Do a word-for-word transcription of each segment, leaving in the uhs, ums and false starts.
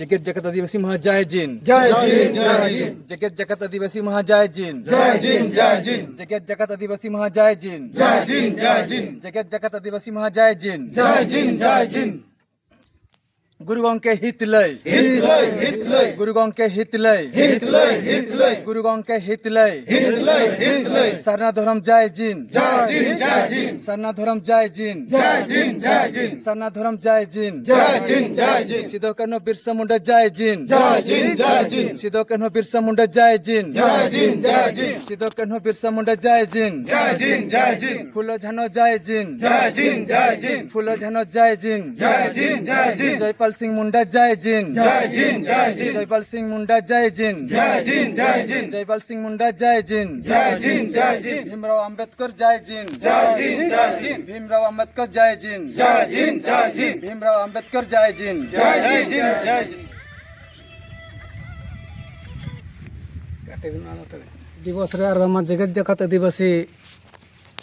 ᱡᱮᱜᱮᱛ ᱡᱟᱠᱟᱛ ᱟᱹᱫᱤᱵᱟᱹᱥᱤ ᱢᱟᱦᱟ ᱡᱟᱭ ᱡᱤᱱ᱾ ᱡᱟᱭ ᱡᱤᱱ, ᱡᱟᱭ ᱡᱤᱱ᱾ ᱡᱮᱜᱮᱛ ᱡᱟᱠᱟᱛ ᱟᱹᱫᱤᱵᱟᱹᱥᱤ ᱢᱟᱦᱟ ᱡᱟᱭ ᱡᱤᱱ᱾ ᱡᱟᱭ ᱡᱤᱱ, ᱡᱟᱭ ᱡᱤᱱ᱾ ᱡᱮᱜᱮᱛ ᱡᱟᱠᱟᱛ ᱟᱹᱫᱤᱵᱟᱹᱥᱤ ᱢᱟᱦᱟ ᱡᱟᱭ ᱡᱤᱱ᱾ ᱡᱟᱭ ᱡᱤᱱ, ᱡᱟᱭ ᱡᱤᱱ᱾ ᱡᱮᱜᱮᱛ ᱡᱟᱠᱟᱛ ᱟᱹᱫᱤᱵᱟᱹᱥᱤ ᱢᱟᱦᱟ ᱡᱟᱭ ᱡᱤᱱ᱾ ᱡᱟᱭ ᱡᱤᱱ, ᱡᱟᱭ ᱡᱤᱱ᱾ ᱜᱩᱨᱩ ᱜᱚᱢᱠᱮ ᱦᱤᱛ ᱞᱟᱹᱭ᱾ ᱦᱤᱛ ᱞᱟᱹᱭ, ᱦᱤᱛ ᱞᱟᱹᱭ᱾ ᱜᱩᱨᱩ ᱜᱚᱢᱠᱮ ᱦᱤᱛ ᱞᱟᱹᱭ᱾ ᱦᱤᱛ ᱞᱟᱹᱭ, ᱦᱤᱛ ᱞᱟᱹᱭ᱾ ᱜᱩᱨᱩ ᱜᱚᱢᱠᱮ ᱦᱤᱛ ᱞᱟᱹᱭ᱾ ᱦᱤᱛ ᱞᱟᱹᱭ, ᱦᱤᱛ ᱞᱟᱹᱭ᱾ ᱥᱟᱨᱱᱟ ᱫᱷᱚᱨᱚᱢ ᱡᱟᱭ ᱡᱤᱱ᱾ ᱡᱟᱭ ᱡᱤᱱ, ᱡᱟᱭ ᱡᱤᱱ᱾ ᱥᱟᱨᱱᱟ ᱫᱷᱚᱨᱚᱢ ᱡᱟᱭ ᱡᱤᱱ᱾ ᱡᱟᱭ ᱡᱤᱱ, ᱡᱟᱭ ᱡᱤᱱ᱾ ᱥᱟᱨᱱᱟ ᱫᱷᱚᱨᱚᱢ ᱡᱟᱭ ᱡᱤᱱ᱾ ᱡᱟᱭ ᱡᱤᱱ, ᱡᱟᱭ ᱡᱤᱱ᱾ ᱥᱤᱫᱚ ᱠᱟᱹᱱᱦᱩ ᱵᱤᱨᱥᱟ ᱢᱩᱱᱰᱟ ᱡᱟᱭ ᱡᱤᱱ᱾ ᱡᱟᱭ ᱡᱤᱱ, ᱡᱟᱭ ᱡᱤᱱ᱾ ᱥᱤᱫᱚ ᱠᱟᱹᱱᱦᱩ ᱵᱤᱨᱥᱟ ᱢᱩᱱᱰᱟ ᱡᱟᱭ ᱡᱤᱱ᱾ ᱡᱟᱭ ᱡᱤᱱ, ᱡᱟᱭ ᱡᱤᱱ᱾ ᱥᱤᱫᱚ ᱠᱟᱹᱱᱦᱩ ᱵᱤᱨᱥᱟ ᱢᱩᱱᱰᱟ ᱡᱟᱭ ᱡᱤᱱ᱾ ᱡᱟᱭ ᱡᱤᱱ, ᱡᱟᱭ ᱡᱤᱱ᱾ ᱯᱷᱩᱞᱳ ᱡᱷᱟᱱᱚ ᱡᱟᱭ ᱡᱤᱱ᱾ ᱡᱟᱭ ᱡᱤᱱ, ᱡᱟᱭ ᱡᱤᱱ᱾ ᱯᱷᱩᱞᱳ ᱡᱷᱟᱱᱚ ᱡᱟᱭ ᱡᱤᱱ᱾ ᱡᱟᱭ ᱡᱤᱱ, ᱡᱟᱭ ᱡᱤᱱ᱾ ᱡᱚᱭᱯᱟᱞ ᱥᱤᱝ ᱢᱩᱱᱰᱟ ᱡᱟᱭ ᱡᱤᱱ᱾ ᱡᱟᱭ ᱡᱤᱱ, ᱡᱟᱭ ᱡᱤᱱ᱾ ᱡᱚᱭᱯᱟᱞ ᱥᱤᱝ ᱢᱩᱱᱰᱟ ᱡᱟᱭ ᱡᱤᱱ᱾ ᱡᱟᱭ ᱡᱤᱱ, ᱡᱟᱭ ᱡᱤᱱ᱾ ᱡᱚᱭᱯᱟᱞ ᱥᱤᱝ ᱢᱩᱱᱰᱟ ᱡᱟᱭ ᱡᱤᱱ᱾ ᱡᱟᱭ ᱡᱤᱱ, ᱡᱟᱭ ᱡᱤᱱ᱾ ᱵᱷᱤᱢᱨᱟᱣ ᱟᱢᱵᱮᱫᱠᱚᱨ ᱡᱟᱭ ᱡᱤᱱ᱾ ᱡᱟᱭ ᱡᱤᱱ, ᱡᱟᱭ ᱡᱤᱱ᱾ ᱵᱷᱤᱢᱨᱟᱣ ᱟᱢᱵᱮᱫᱠᱚᱨ ᱡᱟᱭ ᱡᱤᱱ᱾ ᱡᱟᱭ ᱡᱤᱱ, ᱡᱟᱭ ᱡᱤᱱ᱾ ᱵᱷᱤᱢᱨᱟᱣ ᱟᱢᱵᱮᱫᱠᱚᱨ ᱡᱟᱭ ᱡᱤᱱ᱾ ᱡᱟᱭ ᱡᱤᱱ, ᱡᱟᱭ ᱡᱤᱱ᱾ ᱫᱤᱵᱚᱥ ᱨᱮ ᱟᱨ ᱵᱟᱝᱢᱟ ᱡᱮᱜᱮᱛ ᱡᱟᱠᱟᱛ ᱟᱹᱫᱤᱵᱟᱹᱥᱤ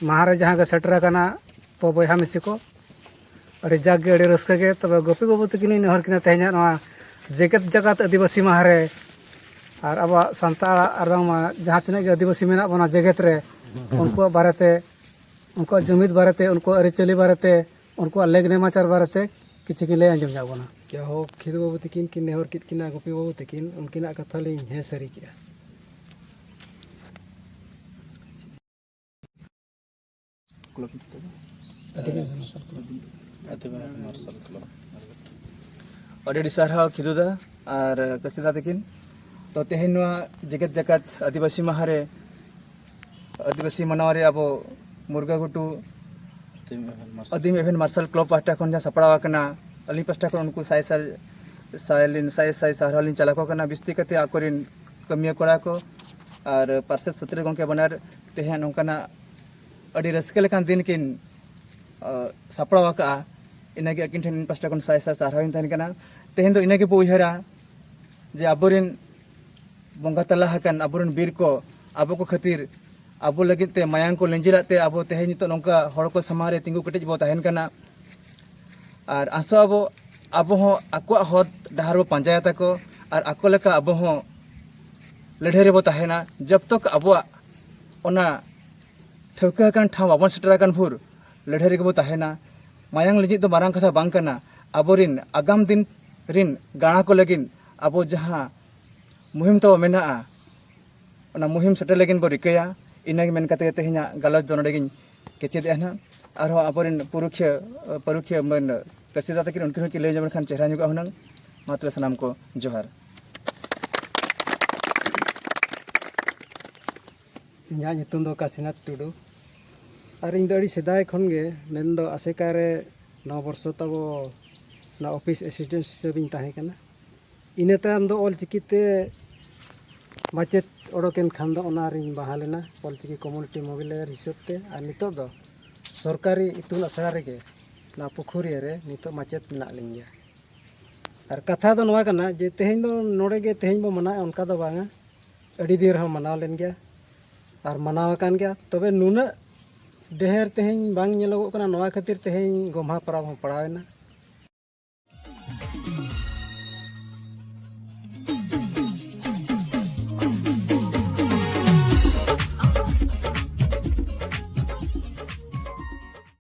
ᱢᱟᱦᱟ ᱨᱮ ᱡᱟᱦᱟᱸ ᱜᱮ ᱥᱮᱴᱮᱨ ᱟᱠᱟᱱᱟ ᱯᱚ ᱵᱚᱭᱦᱟ ᱢᱤᱥᱤ ᱠᱚ, ᱟᱹᱰᱤ ᱡᱟᱠ ᱜᱮ, ᱟᱹᱰᱤ ᱨᱟᱹᱥᱠᱟᱹ ᱜᱮ᱾ ᱛᱚᱵᱮ ᱜᱳᱯᱤ ᱵᱟᱹᱵᱩ ᱛᱟᱹᱠᱤᱱ ᱤᱧ ᱱᱮᱦᱚᱨ ᱠᱤᱱᱟ ᱛᱮᱦᱮᱧᱟᱜ ᱱᱚᱣᱟ ᱡᱮᱜᱮᱛ ᱡᱟᱠᱟᱛ ᱟᱹᱫᱤᱵᱟᱹᱥᱤ ᱢᱟᱦᱟ ᱨᱮ ᱟᱨ ᱟᱵᱚᱣᱟᱜ ᱥᱟᱱᱛᱟᱲ ᱟᱨ ᱵᱟᱝᱢᱟ ᱡᱟᱦᱟᱸ ᱛᱤᱱᱟᱹᱜ ᱜᱮ ᱟᱹᱫᱤᱵᱟᱹᱥᱤ ᱢᱮᱱᱟᱜ ᱵᱚᱱᱟ ᱡᱮᱜᱮᱛ ᱨᱮ, ᱩᱱᱠᱩᱣᱟᱜ ᱵᱟᱨᱮᱛᱮ, ᱩᱱᱠᱩᱣᱟᱜ ᱡᱩᱢᱤᱫ ᱵᱟᱨᱮᱛᱮ, ᱩᱱᱠᱩᱣᱟᱜ ᱟᱹᱨᱤᱪᱟᱹᱞᱤ ᱵᱟᱨᱮᱛᱮ, ᱩᱱᱠᱩᱣᱟᱜ ᱞᱮᱠ ᱱᱮᱢᱟᱪᱟᱨ ᱵᱟᱨᱮᱛᱮ ᱠᱤᱪᱷᱩ ᱠᱤᱱ ᱞᱟᱹᱭ ᱟᱸᱡᱚᱢ ᱧᱚᱜ ᱵᱚᱱᱟ᱾ ᱡᱟᱦᱳᱠ, ᱠᱷᱤᱫᱩ ᱵᱟᱹᱵᱩ ᱛᱟᱹᱠᱤᱱ ᱠᱤᱱ ᱱᱮᱦᱚᱨ ᱠᱮᱫ ᱠᱤᱱᱟ, ᱜᱳᱯᱤ ᱵᱟᱹᱵᱩ ᱛᱟᱹᱠᱤᱱ, ᱩᱱᱠᱤᱱᱟᱜ ᱠᱟᱛᱷᱟ ᱞᱤᱧ ᱦᱮᱸ ᱥᱟᱹᱨᱤ ᱠᱮᱜᱼᱟ᱾ ᱟᱹᱰᱤ ᱟᱹᱰᱤ ᱥᱟᱨᱦᱟᱣ ᱠᱷᱤᱫᱩ ᱫᱟ ᱟᱨ ᱠᱟᱹᱥᱤ ᱫᱟ ᱛᱟᱹᱠᱤᱱ᱾ ᱛᱚ, ᱛᱮᱦᱮᱧ ᱱᱚᱣᱟ ᱡᱮᱜᱮᱛ ᱡᱟᱠᱟᱛ ᱟᱹᱫᱤᱵᱟᱹᱥᱤ ᱢᱟᱦᱟ ᱨᱮ, ᱟᱹᱫᱤᱵᱟᱹᱥᱤ ᱢᱟᱱᱟᱣ ᱨᱮ ᱟᱵᱚ ᱢᱩᱨᱜᱟ ᱜᱷᱩᱴᱩ ᱟᱹᱫᱤᱢ ᱮᱵᱷᱮᱱ ᱢᱟᱨᱥᱟᱞ ᱠᱞᱟᱵᱽ ᱯᱟᱦᱴᱟ ᱠᱷᱚᱱ ᱡᱟᱦᱟᱸ ᱥᱟᱯᱲᱟᱣ ᱟᱠᱟᱱᱟ, ᱟᱹᱞᱤᱧ ᱯᱟᱦᱴᱟ ᱠᱷᱚᱱ ᱩᱱᱠᱩ ᱥᱟᱭ ᱥᱟᱭ, ᱥᱟᱭ ᱞᱤᱧ, ᱥᱟᱭ ᱥᱟᱭ ᱥᱟᱨᱦᱟᱣ ᱞᱤᱧ ᱪᱟᱞ ᱟᱠᱚ ᱠᱟᱱᱟ, ᱵᱤᱥᱛᱤ ᱠᱟᱛᱮ ᱟᱠᱚᱨᱮᱱ ᱠᱟᱹᱢᱤᱭᱟᱹ ᱠᱚᱲᱟ ᱠᱚ ᱟᱨ ᱯᱟᱨᱥᱮᱛ ᱥᱩᱛᱨᱮ ᱜᱚᱢᱠᱮ ᱵᱟᱱᱟᱨ ᱛᱮᱦᱮᱧ ᱱᱚᱝᱠᱟᱱᱟᱜ ᱟᱹᱰᱤ ᱨᱟᱹᱥᱠᱟᱹ ᱞᱮᱠᱟᱱ ᱫᱤᱱ ᱠᱤᱱ, ᱟᱹ, ᱥᱟᱯᱲᱟᱣ ᱟᱠᱟᱫᱼᱟ᱾ ᱤᱱᱟᱹᱜᱮ ᱟᱹᱠᱤᱱ ᱴᱷᱮᱱ ᱯᱟᱥᱴᱟ ᱠᱷᱚᱱ ᱥᱟᱭ ᱥᱟᱭ ᱥᱟᱨᱦᱟᱣ ᱤᱧ ᱛᱟᱦᱮᱱ ᱠᱟᱱᱟ᱾ ᱛᱮᱦᱮᱧ ᱫᱚ ᱤᱱᱟᱹ ᱜᱮᱵᱚ ᱩᱭᱦᱟᱹᱨᱟ ᱡᱮ ᱟᱵᱚᱨᱮᱱ ᱵᱚᱸᱜᱟ ᱛᱟᱞᱟ ᱟᱠᱟᱱ ᱟᱵᱚᱨᱮᱱ ᱵᱤᱨ ᱠᱚ ᱟᱵᱚ ᱠᱚ ᱠᱷᱟᱹᱛᱤᱨ, ᱟᱵᱚ ᱞᱟᱹᱜᱤᱫ ᱛᱮ ᱢᱟᱭᱟᱝ ᱠᱚ ᱞᱤᱸᱡᱤ ᱞᱟᱜ ᱛᱮ ᱟᱵᱚ ᱛᱮᱦᱮᱧ ᱱᱤᱛᱚᱜ ᱱᱚᱝᱠᱟ ᱦᱚᱲ ᱠᱚ ᱥᱟᱢᱟᱝ ᱨᱮ ᱛᱤᱸᱜᱩ ᱠᱮᱴᱮᱡ ᱵᱚ ᱛᱟᱦᱮᱱ ᱠᱟᱱᱟ᱾ ᱟᱨ ᱟᱥᱚᱜ ᱟᱵᱚ ᱟᱵᱚ ᱦᱚᱸ ᱟᱠᱚᱣᱟᱜ ᱦᱚᱨ ᱰᱟᱦᱟᱨ ᱵᱚ ᱯᱟᱸᱡᱟᱭᱟ ᱛᱟᱠᱚ, ᱟᱨ ᱟᱠᱚ ᱞᱮᱠᱟ ᱟᱵᱚ ᱦᱚᱸ ᱞᱟᱹᱲᱦᱟᱹᱭ ᱨᱮᱵᱚ ᱛᱟᱦᱮᱱᱟ᱾ ᱡᱚᱵ ᱛᱚᱠ ᱟᱵᱚᱣᱟᱜ ᱚᱱᱟ ᱴᱷᱟᱹᱣᱠᱟᱹ ᱟᱠᱟᱱ ᱴᱷᱟᱶ ᱵᱟᱵᱚᱱ ᱥᱮᱴᱮᱨ ᱟᱠᱟᱱ ᱵᱷᱳᱨ, ᱞᱟᱹᱲᱦᱟᱹᱭ ᱨᱮᱜᱮ ᱵᱚ ᱛᱟᱦᱮᱱᱟ᱾ ᱢᱟᱭᱟᱝ ᱞᱤᱸᱡᱤᱫ ᱫᱚ ᱢᱟᱨᱟᱝ ᱠᱟᱛᱷᱟ ᱵᱟᱝ ᱠᱟᱱᱟ᱾ ᱟᱵᱚᱨᱤᱱ ᱟᱜᱟᱢ ᱫᱤᱱ ᱨᱤᱱ ᱜᱟᱬᱟ ᱠᱚ ᱞᱟᱹᱜᱤᱫ ᱟᱵᱚ ᱡᱟᱦᱟᱸ ᱢᱩᱦᱤᱢ ᱛᱟᱵᱚ ᱢᱮᱱᱟᱜᱼᱟ, ᱚᱱᱟ ᱢᱩᱦᱤᱢ ᱥᱮᱴᱮᱨ ᱞᱟᱹᱜᱤᱫ ᱵᱚ ᱨᱤᱠᱟᱹᱭᱟ᱾ ᱤᱱᱟᱹᱜᱮ ᱢᱮᱱ ᱠᱟᱛᱮ ᱜᱮ ᱛᱮᱦᱮᱧᱟᱜ ᱜᱟᱞᱚᱪ ᱫᱚ ᱱᱚᱰᱮ ᱜᱤᱧ ᱠᱮᱪᱮᱫᱮᱜᱼᱟ ᱱᱟᱦᱟᱜ᱾ ᱟᱨᱦᱚᱸ ᱟᱵᱚᱨᱮᱱ ᱯᱩᱨᱩᱠᱷᱤᱭᱟᱹ, ᱯᱟᱹᱨᱩᱠᱷᱤᱭᱟᱹ ᱢᱟᱹᱱ ᱠᱟᱹᱥᱤᱫᱟ ᱛᱟᱹᱠᱤᱱ, ᱩᱱᱠᱤᱱ ᱦᱚᱸ ᱠᱤᱱ ᱞᱟᱹᱭ ᱧᱚᱜ ᱞᱮᱱᱠᱷᱟᱱ ᱪᱮᱦᱨᱟ ᱧᱚᱜᱚᱜᱼᱟ ᱦᱩᱱᱟᱹᱝ᱾ ᱢᱟ ᱛᱚᱵᱮ ᱥᱟᱱᱟᱢ ᱠᱚ ᱡᱚᱦᱟᱨ᱾ ᱤᱧᱟᱹᱜ ᱧᱩᱛᱩᱢ ᱫᱚ ᱠᱟᱥᱤᱱᱟᱛᱷ ᱴᱩᱰᱩ᱾ ᱟᱨ ᱤᱧ ᱫᱚ ᱟᱹᱰᱤ ᱥᱮᱫᱟᱭ ᱠᱷᱚᱱ ᱜᱮ, ᱢᱮᱱᱫᱚ ᱟᱥᱮᱠᱟ ᱨᱮ ᱱᱚ ᱵᱚᱨᱥᱚ ᱛᱟᱵᱚ ᱱᱚᱣᱟ ᱚᱯᱷᱤᱥ ᱮᱥᱤᱥᱴᱮᱱᱴ ᱦᱤᱥᱟᱹᱵ ᱤᱧ ᱛᱟᱦᱮᱸ ᱠᱟᱱᱟ᱾ ᱤᱱᱟᱹ ᱛᱟᱭᱚᱢ ᱫᱚ ᱚᱞ ᱪᱤᱠᱤ ᱛᱮ ᱢᱟᱪᱮᱫ ᱚᱰᱚᱠᱮᱱ ᱠᱷᱟᱱ ᱫᱚ ᱚᱱᱟ ᱨᱤᱧ ᱵᱟᱦᱟᱞ ᱮᱱᱟ, ᱚᱞ ᱪᱤᱠᱤ ᱠᱚᱢᱤᱭᱩᱱᱤᱴᱤ ᱢᱳᱵᱤᱞᱟᱭᱟᱨ ᱦᱤᱥᱟᱹᱵ ᱛᱮ᱾ ᱟᱨ ᱱᱤᱛᱚᱜ ᱫᱚ ᱥᱚᱨᱠᱟᱨᱤ ᱤᱛᱩᱱ ᱟᱥᱲᱟ ᱨᱮᱜᱮ, ᱱᱚᱣᱟ ᱯᱩᱠᱷᱩᱨᱤᱭᱟᱹ ᱨᱮ ᱱᱤᱛᱚᱜ ᱢᱟᱪᱮᱫ ᱢᱮᱱᱟᱜ ᱞᱤᱧ ᱜᱮᱭᱟ᱾ ᱟᱨ ᱠᱟᱛᱷᱟ ᱫᱚ ᱱᱚᱣᱟ ᱠᱟᱱᱟ ᱡᱮ ᱛᱮᱦᱮᱧ ᱫᱚ ᱱᱚᱰᱮ ᱜᱮ ᱛᱮᱦᱮᱧ ᱵᱚ ᱢᱟᱱᱟᱣᱮᱫᱼᱟ, ᱚᱱᱠᱟ ᱫᱚ ᱵᱟᱝᱟ᱾ ᱟᱹᱰᱤ ᱫᱤᱱ ᱨᱮᱦᱚᱸ ᱢᱟᱱᱟᱣ ᱞᱮᱱ ᱜᱮᱭᱟ ᱟᱨ ᱢᱟᱱᱟᱣ ᱟᱠᱟᱱ ᱜᱮᱭᱟ᱾ ᱛᱚᱵᱮ ᱱᱩᱱᱟᱹᱜ ᱰᱷᱮᱨ ᱛᱮᱦᱮᱧ ᱵᱟᱝ ᱧᱮᱞᱚᱜᱚᱜ ᱠᱟᱱᱟ, ᱱᱚᱣᱟ ᱠᱷᱟᱹᱛᱤᱨ ᱛᱮᱦᱮᱧ ᱜᱚᱢᱦᱟ ᱯᱚᱨᱚᱵᱽ ᱦᱚᱸ ᱯᱟᱲᱟᱣᱮᱱᱟ᱾